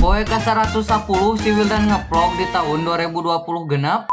Poe ka 110 si Wildan ngevlog di tahun 2020 genap.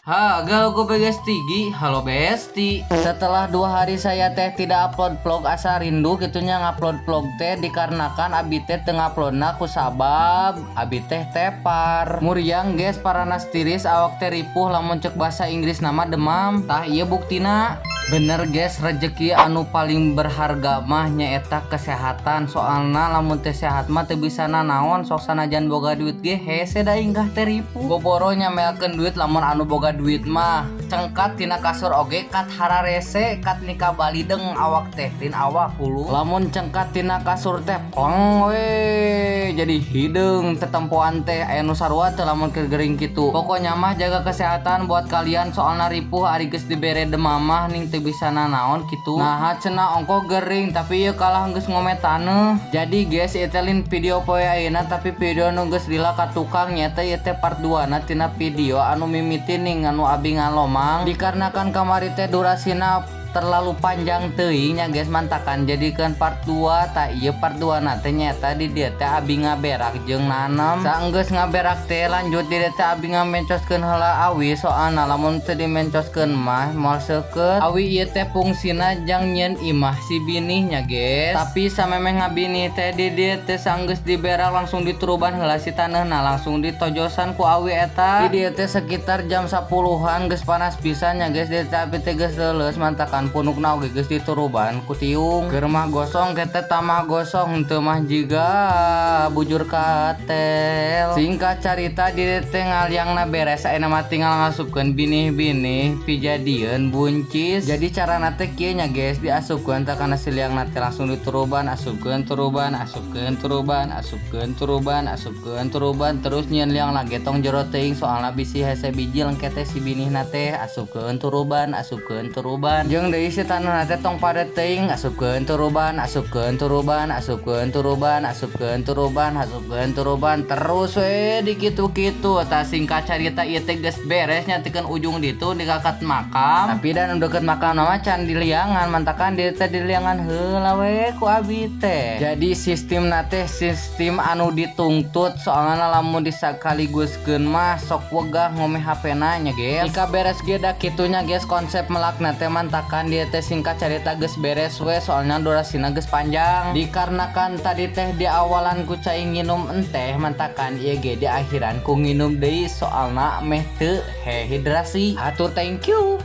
Ha, gue Tinggi, halo Besti. Setelah 2 hari saya teh tidak upload vlog, asa rindu kitu nya ngupload vlog teh, dikarenakan abi teh teu nguploadna ku sabab abi teh tepar. Muriang, guys, paranas tiris, awak teh ripuh, lamun cek bahasa Inggris nama demam. Tah, ieu buktina. Bener, guys, rezeki anu paling berharga mah nyaeta kesehatan, soalna lamun teu sehat mah teu bisa nanaon. Sok sanajan boga duit ge hese da inggah teh ripuh. Boboro nyamelkeun duit lamun anu boga duit mah cengkat tina kasur oge kat hararese, kat nikah balideng awak teh, tin awak hulu. Lamun cengkat tina kasur teh pleng we, jadi hideung tetempoan teh. Aya nu sarua teu lamun keur gering kitu? Pokoknya mah jaga kesehatan buat kalian, soalna ripuh ari geus dibere demam mah ning teu bisa nanaon kitu. Nah, cenah ongko gering, tapi ieu kalah geus ngome taneuh. Jadi guys, ieu teh lain video poe ayeuna, tapi video nu geus lila ka tukang. Nyata ieu teh part 2 na tina video anu mimiti ning anu abi ngalomang, dikarenakan kamari teh durasina terlalu panjang teuing nya, guys, mantakan jadikan part 2. Tah, ieu part 2 na teh nyata di dieu teh abi ngaberak jeung nanem. Saenggeus ngaberak teh lanjut di dieu teh abi ngamencoskeun heula awi, soalna lamun teu dimencoskeun mah moal seukeut. Awi ieu teh fungsina jang nyieun imah si binihnya, guys. Tapi samemeh ngabinih teh di dieu teh saenggeus diberak langsung dituruban heula si taneuhna, langsung ditojosan ku awi eta. Di dieu teh sekitar jam 10-an, geus panas pisan nya, guys. Di teh abi teh geus leuleus, mantakan punukna oge geus dituruban ku tiung. Keur mah gosong kete tamah gosong teu mah jiga bujur katel. Singkat carita, di dieu teh ngaliangna beres, ayeuna mah tinggal ngasupkeun binih-binih pijadieun buncis. Jadi carana teh kieu nya, guys, diasupkeun teh kana si liangna teh langsung dituruban, asupkeun turuban, asupkeun turuban, asupkeun turuban, asupkeun turuban, terus nyieun liang lagi tong jero teuing, soalna bisi hese biji lengket teh si binihna teh. Asupkeun turuban, asupkeun turuban, jeung deui si taneuhna teh tong padet teuing. Asupkeun turuban, asupkeun turuban, asupkeun turuban, asupkeun turuban, asupkeun turuban, terus we dikitu-kitu. Tah, singkat carita, ieu teh geus beres nya, tikeun ujung ditu dikakat makam, tapi dan deket makam mah can diliangan, mantakan dieu teh diliangan heula we ku abi teh. Jadi sistemna teh sistem anu ditungtut, soalna lamun disakaliguskeun mah sok wegah ngome HP na nya, guys. Jika beres ge da kitu nya, guys, konsep melakna teh. Mantakan dia teh singkat carita geus beres we, soalnya durasina geus panjang, dikarenakan tadi teh di awalan ku cai nginum enteh, mantakan ieu ge di akhiran ku nginum deui, soalna meh teu hidrasi. Hatur, thank you.